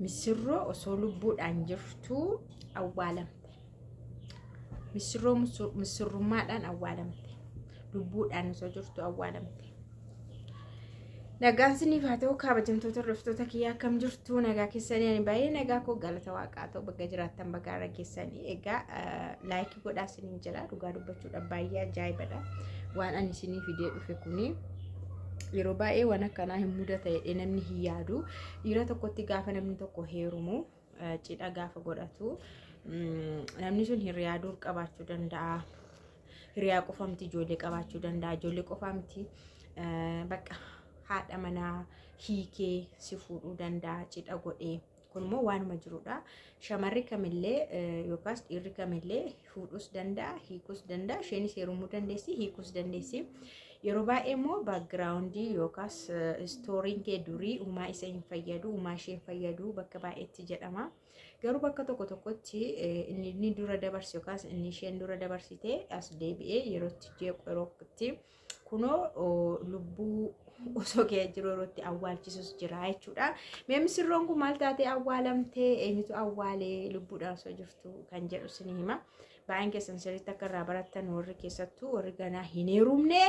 Misirroo osoo lubbuudhaan jirtuu awwaalamte. Misirroo misirrummaadhaan awwaalamte. Lubbuudhaan osoo jirtu awwaalamte. Nagaan siniif haa ta'u, kabajamtoota hordoftoota kiyyaa, akkam jirtu? Nagaa keessanii? Ani baay'ee nagaa koo, galata waaqaa ta'u. Bakka jiraattan baga irra keessanii. Egaa like godhaa siniin jira. Dhugaa dubbachuudhaaf baay'ee ajaa'ibadha. Waan ani isinii fidee dhufe kuni yeroo baay'ee waan akkanaa hin mudata jedhee namni hin yaadu. Dhiira tokkotti gaafa namni tokko heerumu, cidha gaafa godhatu, namni sun hiriyaa dur qabaachuu danda'a. Hiriyaa qofa miti, ijoollee qabaachuu danda'a. Ijoollee qofa miti, bakka haadha manaa hiikee si fuudhuu danda'a cidha godhee. Kun immoo waanuma jirudha. Shamarri kamillee yookaas dhiirri kamillee fuudhuus danda'a, hiikuus danda'a. Isheenis heerumuu dandeessi, hiikuus dandeessi. Yeroo baay'ee immoo background yookaas storyn kee durii uumaa isa hin fayyadu, uumaa ishee hin fayyadu bakka baay'eetti jedhama. Garuu bakka tokko tokkotti inni dura dabarse yookaas inni isheen dura dabarsite as deebi'ee yerootti jeequ, yerootti kunoo lubbuu osoo kee jiru yerootti awwaalchisus jira jechuudha. Mee misirroon kun maal taatee awwaalamtee, eenyutu awwaalee lubbuudhaan osoo jirtu kan jedhu isin hima. Baay'een keessan sirriitti akka irraa barattan, warri keessattuu warri ganaa hin heerumne,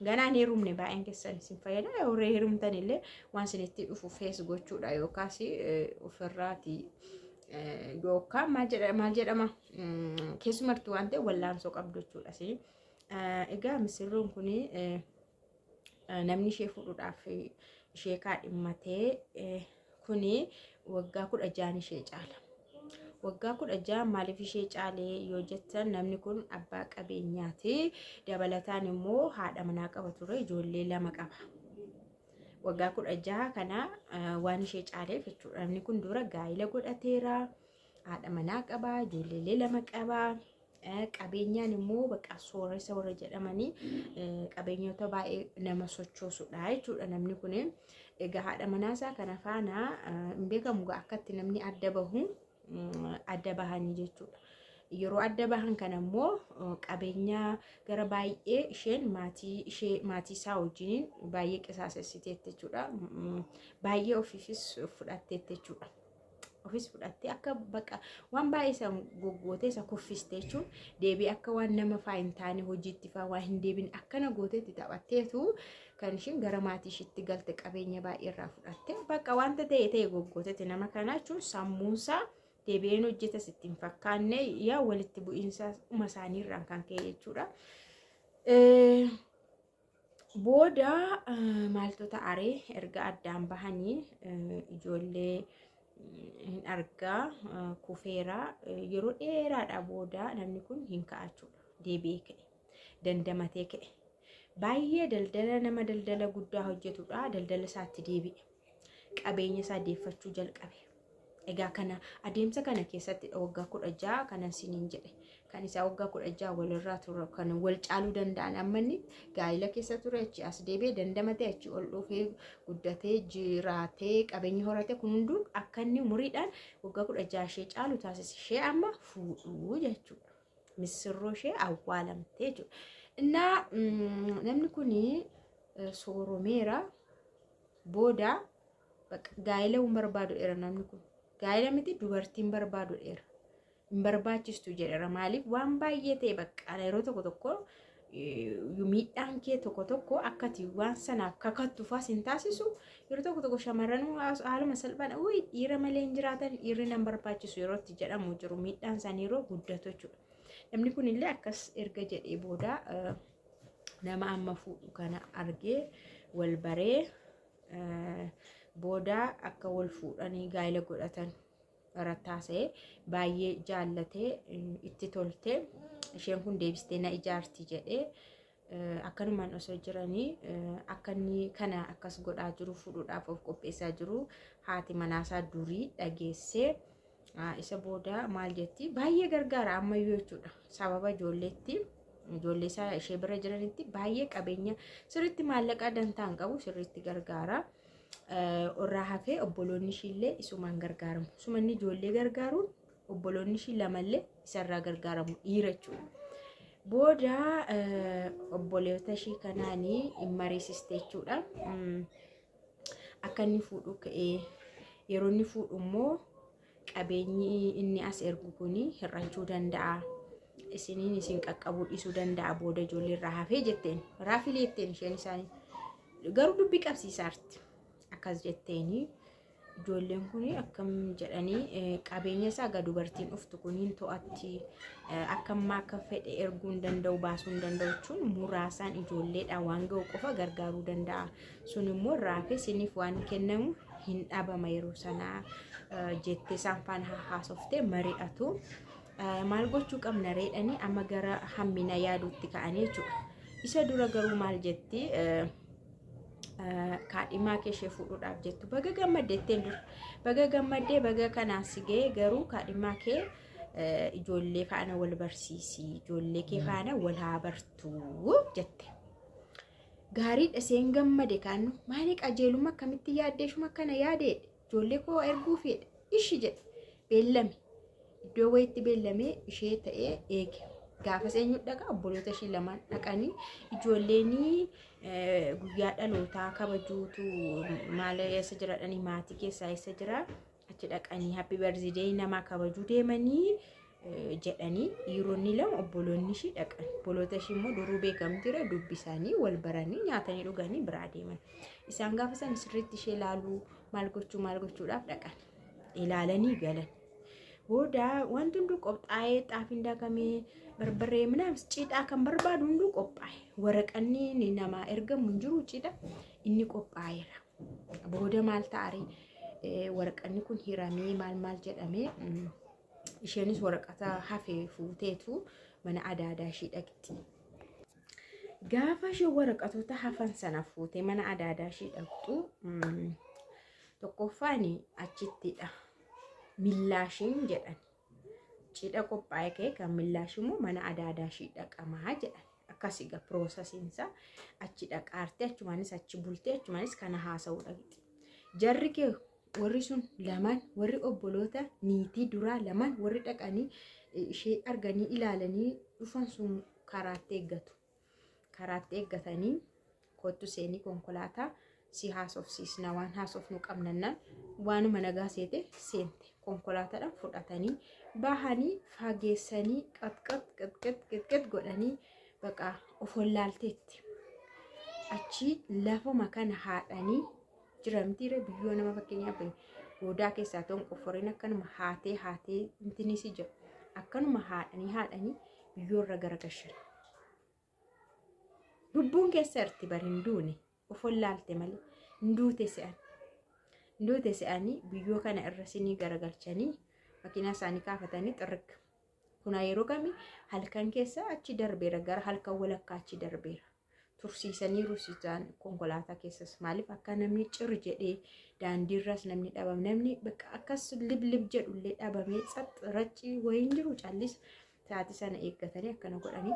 ganaa hin heerumne, baay'een keessan isin fayyada. Warri heerumtan illee waan isinitti dhufu face gochuudha yookaas ofirraati yookaan maal jedhama, keessumattuu waan ta'e wallaansoo qabdu jechuudha. Egaa misirroon kun namni ishee fuudhuudhaaf ishee kaadhimmatee kuni waggaa 16 ishee caala. Waggaa 16 maaliif ishee caalee yoo jettan, namni kun abbaa qabeenyaati. Dabalataan immoo haadha manaa qaba ture, ijoollee lama qaba. Waggaa 16 kana waan ishee caaleef jechuudha. Namni kun dura gaa'ila godhateera. Haadha manaa qaba, ijoolleelee lama qaba. Qabeenyaan immoo bakka sooressa warra jedhamanii, qabeenyota baay'ee nama sochoosudha jechuudha namni kun. Egaa haadha manaasaa kana faana hin beekamu akkatti namni adda bahu, adda bahanii jechuudha. Yeroo adda bahan kana immoo qabeenya gara baay'ee isheen maatii ishee, maatii isaa wajjiniin baay'ee qisaasessiteetti jechuudha. Baay'ee ofiifis fudhatteetti jechuudha. Ofis fudhattee akka bakka waan baay'ee isa goggootee isa kuffiste jechuun, deebii akka waan nama faa hin taane, hojiitti faa waan hin deebine akkana gooteetti taphatteetu kan isheen gara maatii ishiitti galte. Qabeenya baay'ee irraa fudhatte, bakka wanta ta'e ta'e goggootetti nama kana jechuun sammuunsaa deebi'een hojjeta sitti hin fakkaanne, yaa walitti bu'iinsa dhuma isaaniirraan kan ka'e jechuudha. Booda maaltu ta'aree? Erga addaan bahanii ijoollee hin argaa kufeera. Yeroo dheeraadha booda namni kun hin ka'a jechuudha. Deebi'ee ka'e. Dandamatee ka'e. Baay'ee daldala, nama daldala guddaa hojjetudha. Daldala isaatti deebi'e. Qabeenya isaa deeffachuu jalqabe. Egaa kana adeemsa kana keessatti waggaa 16 kanan siniin jedhe. Kan isaa waggaa 16 walirraa ture kan wal caaluu danda'an, amma inni gaa'ila keessa ture, achi as deebi'ee dandamatee, achi ol dhufee, guddatee, jiraatee, qabeenya horate, kun hunduu akka inni umuriidhaan waggaa 16 ishee caalu taasise. Ishee amma fuudhuu jechuudha. Misirroo ishee awwaalamtee jechuudha. Innaa namni kun sooromeera booda gaa'ila hin barbaadu dheera namni kun. Gaa'ila miti, dubartiin barbaadu dheera. Hin barbaachistu jedheera. Maaliif? Waan baay'ee ta'e, bakka yeroo tokko tokko miidhaan kee tokko tokko akkati waan sanaaf kakattu faas hin taasisu. Yeroo tokko tokko shamarran haaluma salphaan uyi dhiira malee hin jiraatan, dhiirri nan barbaachisu yeroo itti jedhamu jiru, miidhaan isaanii yeroo guddatu jechuudha. Namni kun illee akkas erga jedhee booda nama amma fuudhu kana argee, wal baree, booda akka wal fuudhanii gaa'ila godhatan irratti haasa'ee, baay'ee jaallatee, itti toltee, isheen kun deebistee na ijaarti jedhee, akkanumaan osoo jiranii, akka inni kana akkas godhaa jiru, fuudhuudhaaf of qopheessaa jiru, haati manaasaa durii dhageessee. Isa booda maal jetti? Baay'ee gargaara ammayyuu jechuudha. Sababa ijoolleetti, ijoollee isaa ishee bira jiranitti baay'ee qabeenya sirriitti, maallaqa dantaa hin qabu, sirriitti gargaara. Irraa hafee obboloonni ishiillee isumaan gargaaramu. Isumanni ijoollee gargaaruun obboloonni ishii lamallee isarraa gargaaramu, dhiira jechuudha. Booda obboleota ishii kanaanii hin mariisiste jechuudha. Akka inni fuudhuu ka'ee Yeroo inni fuudhu immoo qabeenyi inni as ergu kuni hir'achuu danda'a. Isiniin isin qaqqabuu dhiisuu danda'a booda ijoollee irraa hafee jetteen. Raafilee jetteen isheen isaanii. Garuu dubbii qabsiisaarti. Akkas jetteeni ijoolleen kun akkam jedhanii qabeenya isaa egaa dubartiin dhuftu kun hin to'atti, akka ammaa akka fedhe erguu hin danda'u, baasuu hin danda'u jechuun muraasaan ijoolleedhaan waan ga'u qofa gargaaruu danda'a. Sun immoo raafee isiniif waan kennamu hin dhabama yeroo sanaa jettee isaan faana haasoftee mari'atu. Maal gochuu qabna reedhanii amma gara hammina yaaduutti ka'anii jechuudha. Isa dura garuu maal jetti, kaadhimaa kee ishee fuudhuudhaaf jettu baga gammaddee jetteen dura, baga gammaddee, baga kanaan si ga'e, garuu kaadhimaa kee ijoollee faana wal barsiisi, ijoollee kee faana wal haa bartuu jette. Gaariidha, seen gammade kaannu maali, qajeelummaa akkamitti yaaddee shuma akkana yaadee ijoollee koo erguu fedhe ishi jedhe. Beellame, iddoo wayitti beellamee ishee ta'ee eege. Gaafas eenyu dhaqa? Obboloota ishee lamaan dhaqanii, ijoolleenii guyyaa dhalootaa kabajuutu maal eessa jira dhanii, maatii keessaa eessa jira, achi dhaqanii happy birthday namaa kabajuu deemanii jedhanii dhiironni lama obboloonni ishee dhaqan. Obboloota ishee immoo duruu beekamtiira, dubbisanii wal baranii nyaatanii dhuganii biraa deeman. Isaan gaafa san sirriitti ishee ilaaluu, maal gochuu maal gochuudhaaf dhaqan. Ilaalanii galan. Booda wanti hunduu qophaa'ee, xaafiin daakamee, barbaree ምናምን cidhaa kan barbaadu hunduu qophaa'e. Waraqanni namaa ergamu hin jiru, cidha inni qophaa'eera. Booda maal ta'aree, waraqanni kun hiramee maal maal jedhamee, isheenis waraqata hafe fuuteetu mana adaadaa ishee dhaqxi. Gaafa isheen waraqatoota hafan sana fuutee mana adaadaa ishee dhaqxu, tokkoffaan achittidha. Millaashiin jedhan. Cidha qophaa'e ka'e kan millaash immoo mana adaadaa ishee dhaqamaa jedhan. Akkas egaa processiinsa achi dhaqaartee, achumaanis achi bultee, achumaanis kana haasa'uu dhaqxi. Jarri kee warri sun lamaan, warri obboloota niitii duraa lamaan, warri dhaqanii ishee arganii ilaalanii dhufan sun karaatti eeggatu. Karaatti eeggatanii, kottu seenii, konkolaataa si haasofsiisna, waan haasofnu qabnannaan, waanuma nagaa seete seente. Konkolaataadhaan fudhatanii bahanii fageessanii qaxqax qaxqax qaxqax godhanii baqa of wallaalteetti. Achi lafuma kana haadhanii jiramtiire, biyyoo nama fakkeenyaaf goodaa keessaa ta'uun qofforiin akkanuma haatee haatee intinis jira. Akkanuma haadhanii haadhanii biyyoo irra garagashan. Lubbuun keessa irti bari, hin duune, of wallaalte malee hin duute se'an. Hin duute se'anii biyyoo kana irra sinii garagalchanii makiinaa isaanii kaafatanii xirriga. Kuna yeroo kami, halkan keessa achi darbeera, gara halkan walakkaa achi darbeera. Tursiisanii rusiisaan konkolaataa keessas, maaliif akka namni cir jedhee daandiirras namni dhabame, namni bakka akkas lib lib jedhullee dhabamee tsax racci wayiin jiru callisa. Sa'aatii sana eeggatanii akkana godhanii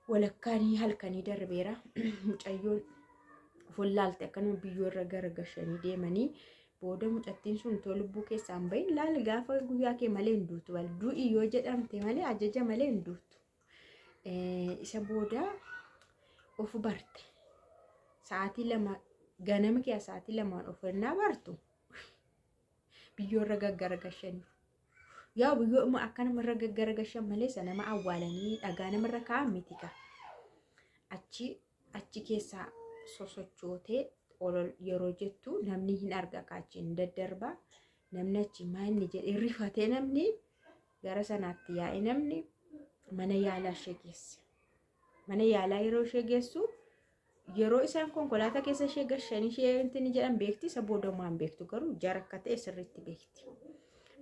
walakkaanii halkanii darbeera. Mucayyoon of wallaalte, akkanuma biyyoo irra garagashanii deemanii, booda mucattiin sun too lubbuu keessaa hin bahin laal, gaafa guyyaa kee malee hin duutu, du'i yoo jedhamte malee, ajaja malee hin duutu. Isa booda of barte. Sa'aatii 2 ganama kee, sa'aatii 2n of ennaa bartu biyyoo irra gaggaragalchaniiru. Yaa biyyoo immoo akka namarra gaggaragalchan malee isa nama awwaalanii dhagaa namarra kaa'an miti ka. Achi achi keessaa sosochootee olol yeroo jettu namni hin arga, kaachi hin daddarbaa, namni achi maal jedhee rifatee, namni gara sanaatti yaa'e, namni mana yaalaa ishee geesse. Mana yaalaa yeroo ishee geessu, yeroo isaan konkolaataa keessa ishee gashanii ishee wanti ni jedhan beekti, isa booda waan beektu garuu jara akka ta'e sirriitti beekti.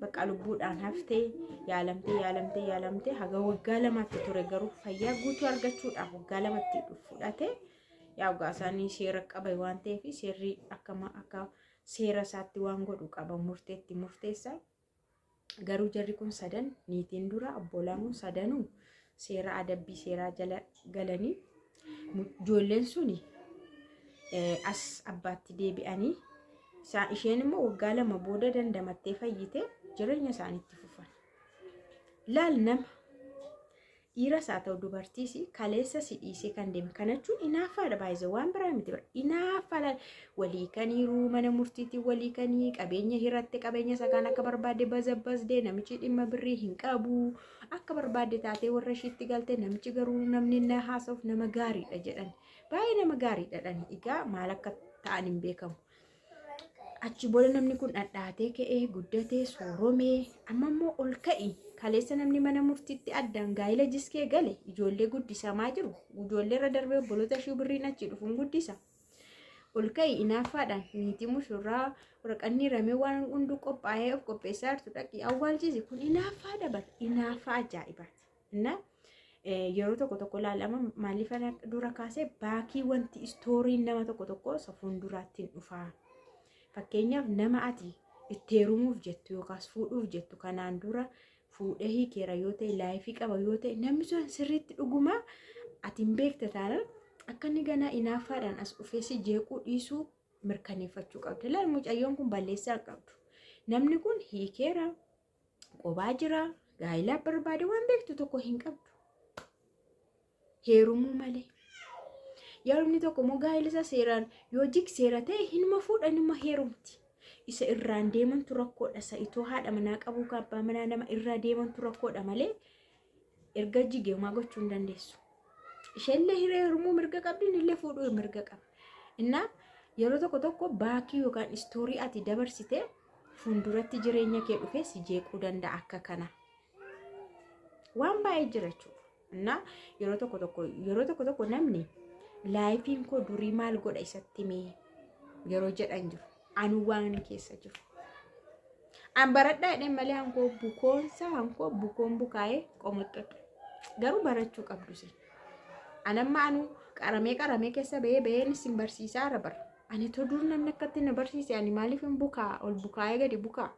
Bakka lubbuudhaan haftee yaalamtee yaalamtee yaalamtee haga waggaa 2tti ture, garuu fayyaa guutuu argachuudhaaf waggaa 2tti fudhate. Yaa waggaa isaanii seera qaba waan ta'eef, seerri akka seera isaatti waan godhu qaba, murteetti murteessa. Garuu jarri kun sadan, niitiin dura, obbolaan kun sadanuu seera adabbii seeraa jala galanii, ijoolleen suni as abbaatti deebi'anii, isheen immoo waggaa 2 booda dandamattee fayyite, jireenya isaaniitti fufan. Laal, nama Dhiiras haa ta'u dubartiis kaleessa si dhiisee kan deeme. Kana jechuun inaaffaadha baay'ee waan biraa miti bara. Inaaffaadha walii kaniiru mana murtiitiin walii kanii qabeenya hiratte qabeenya isa kaan akka barbaadde bazabbasdee namichi dhimma birrii hin qabu. Akka barbaadde taatee warra ishiitti galte namichi garuu namni na haasa'uuf nama gaariidha jedhan. Baay'ee nama gaariidha jedhan. Egaa maal akka ta'an hin beekamu. Achi booda namni kun dhadhaatee ka'ee guddatee sooromee amma immoo ol ka'i kaleessa namni mana murtiitti addaan gaa'ila jiskee gale ijoollee guddisamaa jiru ijoollee irra darbee obboloota ishii birriin achi dhufuun guddisa. Ol ka'i inaaffaadhaan niitii mushurraa waraqanni ramee waan hunduu qophaa'ee of qopheessaa jirtu dhaqii awwaalchisi kun inaaffaadha bara inaaffaa ajaa'ibaati. Innaa yeroo tokko tokko ilaalama maaliif dura kaasee baakii wanti istooriin nama tokko tokko safuun duraatti hin dhufaa. Fakkeenyaaf nama ati itti heerumuuf jettu yookaas fuudhuuf jettu kanaan dura fuudhee hiikeera yoo ta'e laayifii qaba yoo ta'e namni sun sirriitti dhugumaa ati hin beekta taanaan akka inni ganaa inaaffaadhaan as dhufee si jeequu dhiisuu mirkaneeffachuu qabda. Laal mucayyoon kun balleessaa hin qabdu. Namni kun hiikeera, qobaa jira, gaa'ilaa barbaade waan beektu tokko hin qabdu. Heerumuu malee. Yeroo tokko immoo gaa'ela isa seeraan yoo jigseera ta'e hinuma fuudhan hinuma heerumti. Isa irraan deemantu rakkoodha. Isa itoo haadha manaa qabuu ka abbaa manaa nama irraa deemantu rakkoodha malee erga jigee homaa gochuu hin dandeessu. Isheenillee hiree heerumuu mirga qabdi innillee fuudhuu mirga qaba. Innaa yeroo tokko tokko baakii yookaan istoorii ati dabarsite fuulduratti jireenya kee dhufee si jeequu danda'a akka kana. Waan baay'ee jira jechuudha. Innaa yeroo tokko tokko yeroo tokko tokko namni laayifiin koo durii maal godha isatti mee yeroo jedhan jiru. Anu waan keessa jiru. An baradhaa jedheen malee hankoo bukoonsa hankoo bukoon bukaa'ee qomoxxadhu. Garuu barachuu qabdu sin. An amma anu qaramee qaramee keessa bahee baheen isin barsiisaa irra bara. Ani too dur namni akkatti na barsiise ani maaliif hin bukaa ol bukaa'ee gadi bukaa.